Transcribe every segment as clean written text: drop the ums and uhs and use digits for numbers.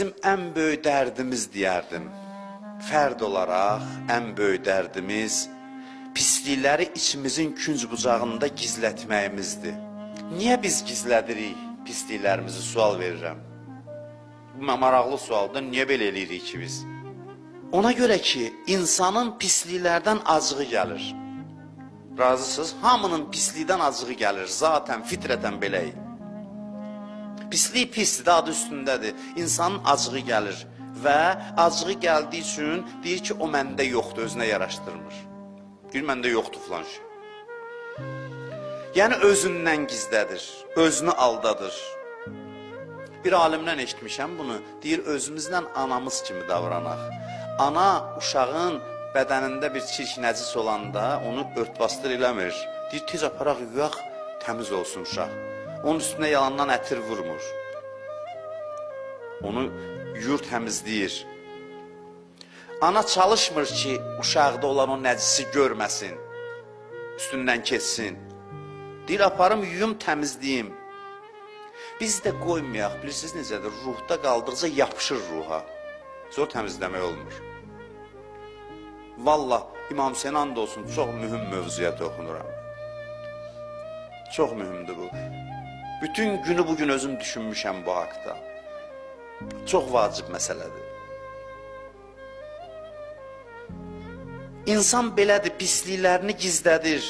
Bizim ən böyük dərdimiz deyərdim. Fərd olaraq ən böyük dərdimiz pislikləri içimizin künc bucağında gizlətməyimizdir. Niyə biz gizlədirik pisliklərimizi, sual verirəm. Bu maraqlı sualdır. Niyə belə eləyirik ki biz? Ona görə ki, insanın pisliklərdən acığı gəlir. Razısınız? Hamının pislikdən acığı gəlir. Zaten fitrətən beləyik. Pislik pisdir, adı üstündədir. İnsanın acığı gəlir və acığı gəldiyi üçün deyir ki, o məndə yoxdur, özünə yaraşdırmır. Deyir, məndə yoxdur filan şey. Yəni özündən gizlədir, özünü aldadır. Bir alimdən eşitmişəm bunu. Deyir, özümüzlə anamız kimi davranaq. Ana uşağın bədənində bir çirk nəcis olanda onu örtbasdır eləmir. Deyir, tez aparaq yuyaq, təmiz olsun uşaq. Onun üstünə yalandan ətir vurmur. Onu yuyur, təmizləyir. Ana çalışmır ki, uşaqda olan o nəcisi görməsin, üstündən keçsin. Deyir, aparım, yuyum, təmizləyim. Biz də qoymayaq, bilirsiniz necədir? Ruhda qaldıqca yapışır ruha. Zor təmizləmək olmur. Vallah, İmam Hüseyin and olsun, çox mühüm mövzuya toxunuram. Çox mühümdür bu. Bütün günü bugün özüm düşünmüşəm bu haqda. Çox vacib məsələdir. İnsan belədir, pisliklərini gizlədir.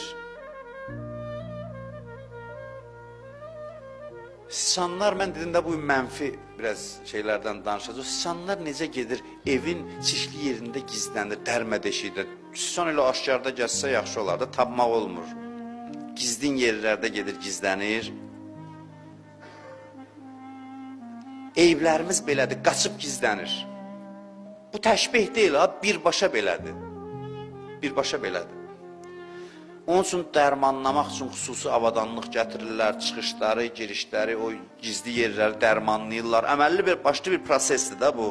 Siçanlar, mən dedim də bu mənfi biraz şeylərdən danışacaq. Siçanlar necə gedir evin çirkli yerində gizlənir, dərmə deşikdə. Siçan elə aşkarda gəzsə yaxşı olar da, tapmaq olmur. Gizlin yerlərdə gedir, gizlənir. Eyiblərimiz belədir, qaçıb gizlənir. Bu təşbih deyil ha, birbaşa belədir. Birbaşa belədir. Onun üçün dərmanlamaq üçün xüsusi avadanlıq gətirirlər, çıxışları, girişləri, o gizli yerləri dərmanlayırlar. Əməlli bir başlı bir prosesdir də bu.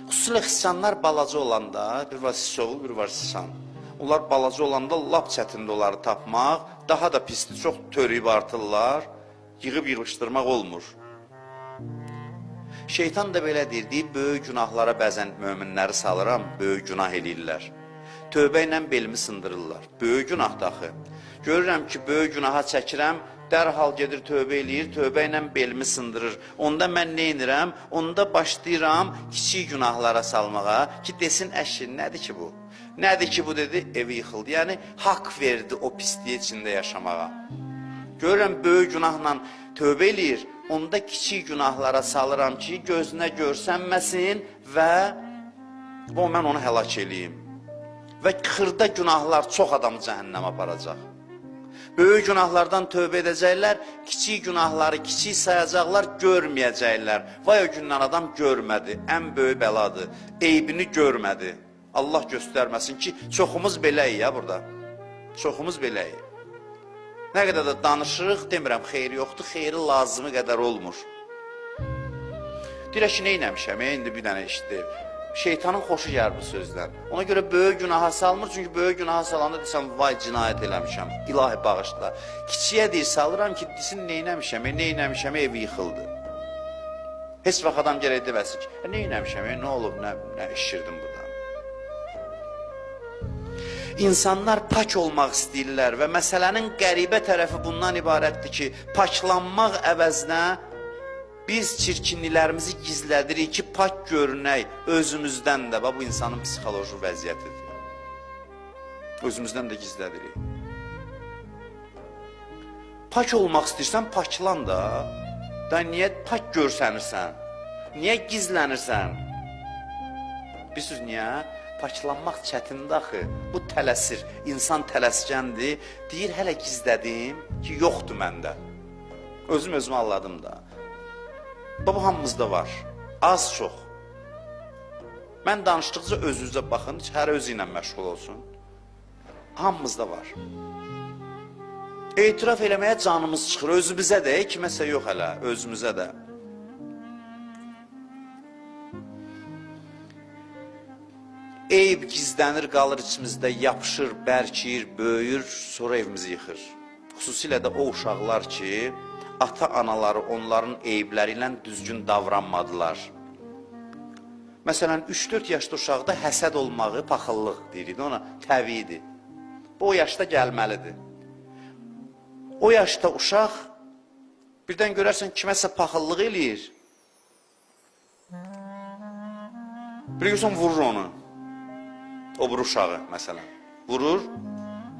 Xüsusilə siçanlar balaca olanda, bir var siçovul, bir var siçan. Onlar balaca olanda lap çətindir onları tapmaq, daha da pisdir, çox törüyüb artırlar, yığıb yığışdırmaq olmur. Şeytan da belə deyir, deyir, böyük günahlara bəzən möminləri salıram, böyük günah eləyirlər. Tövbə ilə belimi sındırırlar. Böyük günahdır axı. Görürəm ki, böyük günaha çəkirəm, dərhal gedir tövbə eləyir, tövbə ilə belimi sındırır. Onda mən nə edirəm? Onda başlayıram kiçik günahlara salmağa ki, desin, əşi, nədir ki bu? Nədir ki bu dedi, evi yıxıldı. Yəni, haqq verdi o pisliyi içində yaşamağa. Görürəm böyük günahla tövbə eləyir, onda kiçik günahlara salıram ki, gözünə görsənməsin və o mən onu həlak eləyim. Və xırda günahlar çox adamı cəhənnəmə aparacaq. Böyük günahlardan tövbə edəcəklər, kiçik günahları kiçik sayacaqlar, görməyəcəklər. Vay o gündən adam görmədi, ən böyük bəladır. Eybini görmədi. Allah göstərməsin ki, çoxumuz beləyik ya burada. Çoxumuz beləyik. Nə qədər də danışırıq, demirəm xeyri yoxdur, xeyri lazımı qədər olmur. Deyirək ki, neynəmişəm, indi bir dənə işdir. Şeytanın xoşu gəlir bu sözdən. Ona görə böyük günaha salmır, çünki böyük günaha salanda desən, vay cinayət eləmişəm, ilahi bağışla. Kiçiyə deyir, salıram ki, desin, neynəmişəm, neynəmişəm, evi yıxıldı. Heç vaxt adam gərək deməsin ki, neynəmişəm, nə olub, nə işirdim burada. İnsanlar pak olmaq istəyirlər və məsələnin qəribə tərəfi bundan ibarətdir ki, paklanmaq əvəzinə biz çirkinliklərimizi gizlədirik ki, pak görünək özümüzdən də. Bax, bu insanın psixoloji vəziyyətidir. Özümüzdən də gizlədirik. Pak olmaq istəyirsən, paklan da. Da niyə pak görsənirsən? Niyə gizlənirsən? Bilirsiniz niyə? Paklanmaq çətindir axı. Bu tələsir. İnsan tələskəndir. Deyir, hələ gizlədim ki, yoxdur məndə. Özüm özümü alladım da. Bu hamımızda var. Az çox. Mən danışdıqca özünüzə baxın, hər özü ilə məşğul olsun. Hamımızda var. Etiraf eləməyə canımız çıxır, özümüzə də, kiməsə yox hələ, özümüzə də. Eyb gizlənir, qalır içimizdə, yapışır, bərkiyir, böyüyür, sonra evimizi yıxır. Xüsusilə də o uşaqlar ki, ata-anaları onların eyibləri ilə düzgün davranmadılar. Məsələn, 3-4 yaşlı uşaqda həsəd olmağı paxıllıq deyirik ona, təbiidir. Bu o yaşda gəlməlidir. O yaşda uşaq birdən görərsən kiməsə paxıllıq eləyir. Bir görürsən vurur onu. O bir uşağı məsələn. Vurur.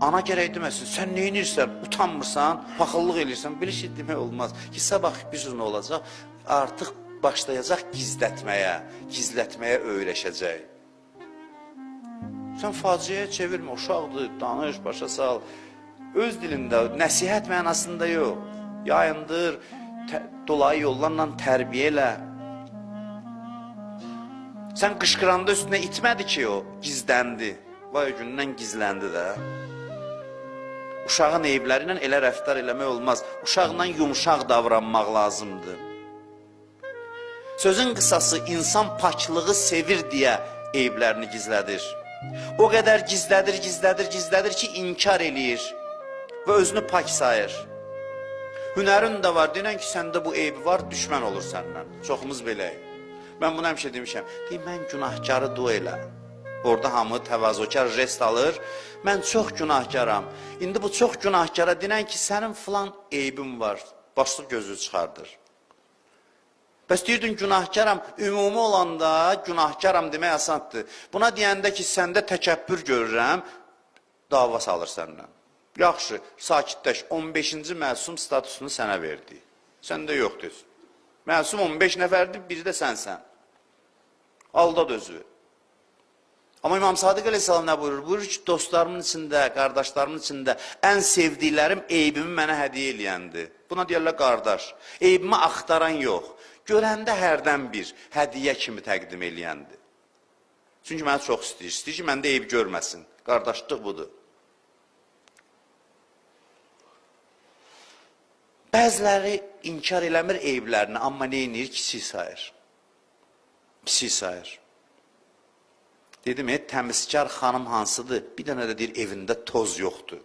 Ana gərək deməsin, sən nə edirsən, utanmırsan, paxıllıq eləyirsən, belə şey demək olmaz. Ki, sabah bir nə olacaq? Artıq başlayacaq gizlətməyə, gizlətməyə öyrəşəcək. Sən faciəyə çevirmə, uşaqdır, danış, başa sal. Öz dilində, nəsihət mənasında yox. Yayındır, dolayı yollarla tərbiyə elə. Sən qışqıranda üstünə itmədi ki o, gizləndi. Vay o gündən gizləndi də. Uşağın eyibləri ilə elə rəftar eləmək olmaz. Uşaqla yumşaq davranmaq lazımdır. Sözün qısası, insan paklığı sevir deyə eyiblərini gizlədir. O qədər gizlədir, gizlədir, gizlədir ki, inkar eləyir və özünü pak sayır. Hünərin də var, deyən ki, səndə bu eybi var, düşmən olur səndən. Çoxumuz beləyik. Mən bunu həmişə demişəm. Deyim, mən günahkarı dua elə. Orada hamı təvazökar jest alır. Mən çox günahkaram. İndi bu çox günahkara deyən ki, sənin filan eybin var. Başlıq gözü çıxardır. Bəs deyirdin günahkaram, ümumi olanda günahkaram demək asandır. Buna deyəndə ki, səndə təkəbbür görürəm, dava salır səndən. Yaxşı, sakitləş, 15-ci məsum statusunu sənə verdi. Səndə yoxdur. Məsum 15 nəfərdir, biri də sənsən. Aldad özü. Amma İmam Sadiq əleyhissalam nə buyurur? Buyurur ki, dostlarımın içində, qardaşlarımın içində ən sevdiklərim eybimi mənə hədiyyə eləyəndir. Buna deyirlər qardaş. Eybimi axtaran yox. Görəndə hərdən bir hədiyyə kimi təqdim eləyəndir. Çünki məni çox istəyir. İstəyir ki, məndə eyb görməsin. Qardaşlıq budur. Bəziləri inkar eləmir eyiblərini, amma nə edir? Kiçik sayır. Kiçik sayır. Dedim, təmizkar xanım hansıdır? Bir dənə də deyir, evində toz yoxdur.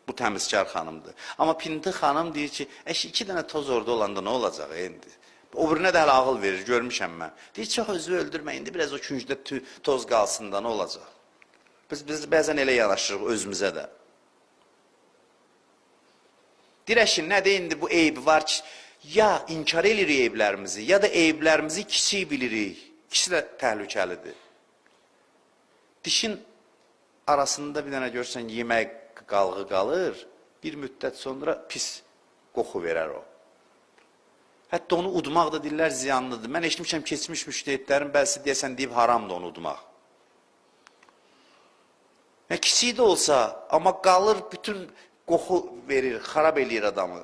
Bu təmizkar xanımdır. Amma pinti xanım deyir ki, əşi, 2 dənə toz orada olanda nə olacaq indi? O birinə də hələ ağıl verir, görmüşəm mən. Deyir, çox özü öldürmə, indi biraz o küncdə toz qalsın da nə olacaq? Biz bəzən elə yanaşırıq özümüzə də. Deyir, əşi, nədir indi bu eybi var ki, ya inkar edirik eyiblərimizi, ya da eyiblərimizi kiçik bilirik. İkisi də təhlükəlidir. Dişin arasında bir dənə görsən yemək qalğı qalır, bir müddət sonra pis qoxu verər o. Hətta onu udmaq da deyirlər ziyanlıdır. Mən eşitmişəm keçmiş müştehidlərin bəzisi deyəsən deyib haramdır onu udmaq. Yəni, kiçik də olsa, amma qalır bütün qoxu verir, xarab eləyir adamı.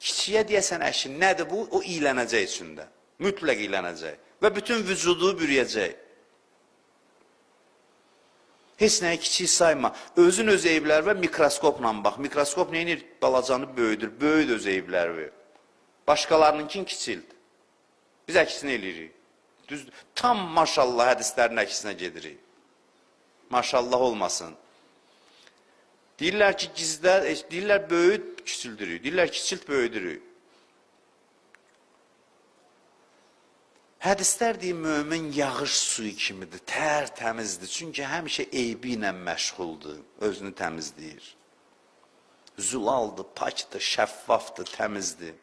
Kiçiyə deyəsən əşi, nədir bu? O iylənəcək içində. Mütləq iylənəcək. Və bütün vücudu bürüyəcək. Heç nəyi kiçik sayma. Özün öz eyibləri və mikroskopla bax. Mikroskop nə edir? Balacanı böyüdür. Böyüd öz eyibləri. Başqalarınınkini kiçild. Biz əksinə eləyirik. Düzdür. Tam maşallah hədislərin əksinə gedirik. Maşallah olmasın. Deyirlər ki, gizlə, deyirlər böyüd, küçüldürük. Deyirlər kiçilt, böyüdürük. Hədislər deyir, mömin yağış suyu kimidir, tərtəmizdir. Çünki həmişə eybi ilə məşğuldur, özünü təmizləyir. Zülaldır, pakdır, şəffafdır, təmizdir.